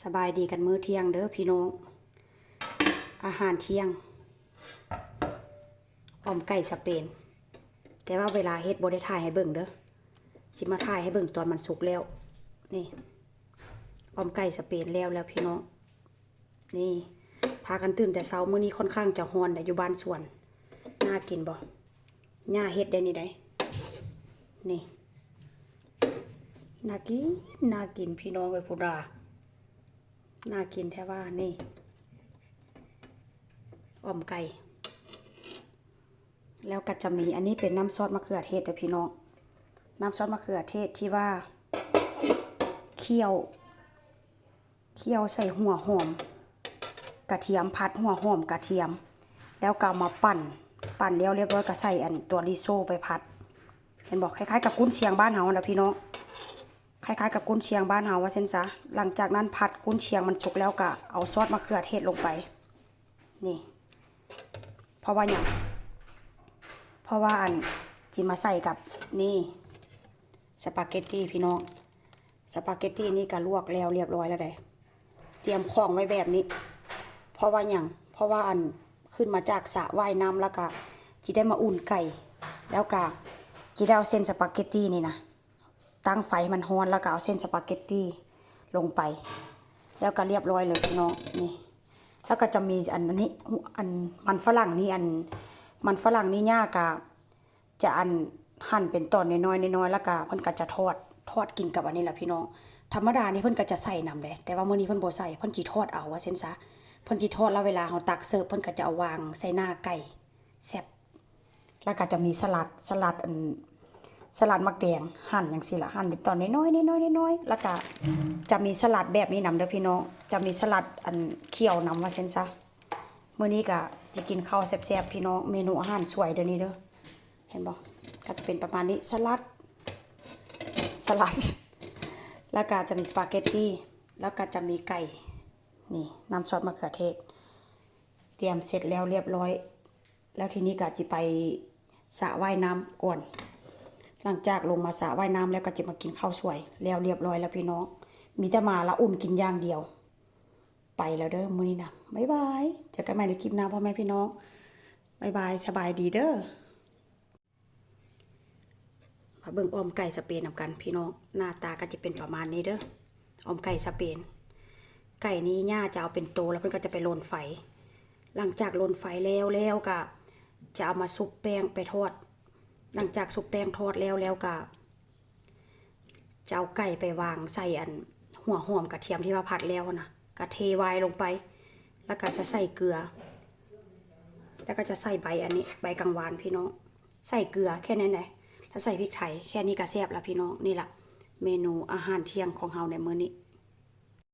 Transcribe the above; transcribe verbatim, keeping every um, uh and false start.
สบายดีกันมื้อเที่ยงเด้อพี่น้อง อาหารเที่ยง อ่อมไก่สเปน แต่ว่าเวลาเฮ็ดบ่ได้ถ่ายให้เบิ่งเด้อ สิมาถ่ายให้เบิ่งตอนมันสุกแล้ว นี่ อ่อมไก่สเปนแล้วแล้วพี่น้อง นี่ พากันตื่นแต่เช้า มื้อนี้ค่อนข้างจะร้อนนะ อยู่บ้านสวน น่ากินบ่ ย่าเฮ็ดได้นี่ได้ นี่ น่ากิน น่ากินพี่น้องเอ้ย พุ้นน่ะ น่ากินแท้ว่า นี่ อ่อมไก่ แล้วก็จะมี อันนี้เป็นน้ำซอสมะเขือเทศเด้อพี่น้อง น้ำซอสมะเขือเทศที่ว่า เคี่ยว เคี่ยวใส่หัวหอม กระเทียม ผัดหัวหอมกระเทียม แล้วก็เอามาปั่น ปั่นแล้วเรียบร้อยก็ใส่อันตัวรีโซไปผัด เห็นบ่ คล้ายๆกับกุนเชียงบ้านเฮานะพี่น้อง คล้ายๆกับกุนเชียงบ้านเฮาว่าซั่นซะ หลังจากนั้นผัดกุนเชียงมันสุกแล้วก็เอาซอสมะเขือเทศลงไป นี่ เพราะว่าหยัง เพราะว่าอัน จิมาใส่กับ นี่ สปาเกตตี้พี่น้อง สปาเกตตี้นี่ก็ลวกแล้วเรียบร้อยแล้วเด้ เตรียมของไว้แบบนี้ เพราะว่าหยัง เพราะว่าอัน ขึ้นมาจากสระว่ายน้ำแล้วก็ จิได้มาอุ่นไก่ แล้วก็ จิได้เอาเส้นสปาเกตตี้นี่นะ ตั้งไฟให้มันร้อนแล้วก็เอาเส้นสปาเกตตี้ลงไป แล้วก็เรียบร้อยเลยพี่น้อง นี่ แล้วก็จะมีอันนี้ อันมันฝรั่งนี่ อันมันฝรั่งนี่ย่ากะ จะอันหั่นเป็นตอนน้อยๆ น้อยๆ แล้วก็เพิ่นก็จะทอด ทอดกินกับอันนี้แหละพี่น้อง ธรรมดานี่เพิ่นก็จะใส่นำเด้ แต่ว่ามื้อนี้เพิ่นบ่ใส่ เพิ่นสิทอดเอาว่าซั่นซะ เพิ่นสิทอดแล้วเวลาเฮาตักเสิร์ฟ เพิ่นก็จะเอาวางใส่หน้าไก่ แซ่บ แล้วก็จะมีสลัด สลัดอัน สลัดหมากแตง หั่นจั่งซี้ล่ะ หั่นเป็นตอนน้อยๆ น้อยๆ น้อยๆ แล้วก็จะมีสลัดแบบนี้นำเด้อพี่น้อง จะมีสลัดอันเขียวนำว่าซั่นซะ มื้อนี้ก็จะกินข้าวแซ่บๆ พี่น้อง เมนูอาหารสวยเดี๋ยวนี้เด้อ เห็นบ่ ก็จะเป็นประมาณนี้ สลัด สลัด แล้วก็จะมีสปาเกตตี้ แล้วก็จะมีไก่ นี่ น้ำซอสมะเขือเทศ เตรียมเสร็จแล้วเรียบร้อย แล้วทีนี้ก็จะไปสระว่ายน้ำก่อน หลังจากลงมาสระว่ายน้ำแล้วก็จะมากินข้าวสวย แล้วเรียบร้อยแล้วพี่น้อง มีแต่มาละอุ่นกินอย่างเดียว ไปแล้วเด้อมื้อนี้นะ บ๊ายบาย เจอกันใหม่ในคลิปหน้าพ่อแม่พี่น้อง บ๊ายบาย สบายดีเด้อ มาเบิ่งอ่อมไก่สเปนนำกันพี่น้อง หน้าตาก็จะเป็นประมาณนี้เด้อ อ่อมไก่สเปน ไก่นี้ย่าจะเอาเป็นโตแล้วเพิ่นก็จะไปลนไฟ หลังจากลนไฟแล้วแล้วก็ จะเอามาชุบแป้งไปทอด หลังจากชุบแป้งทอดแล้วแล้วก็ จะเอาไก่ไปวางใส่อัน หัวหอมกระเทียมที่ว่าผัดแล้วนะ ก็เทไว้ลงไป แล้วก็จะใส่เกลือ แล้วก็จะใส่ใบอันนี้ ใบกังวานพี่น้อง ใส่เกลือแค่นั้นแหละ ถ้าใส่พริกไทยแค่นี้ก็แซ่บแล้วพี่น้อง นี่ล่ะ เมนูอาหารเที่ยงของเฮาในมื้อนี้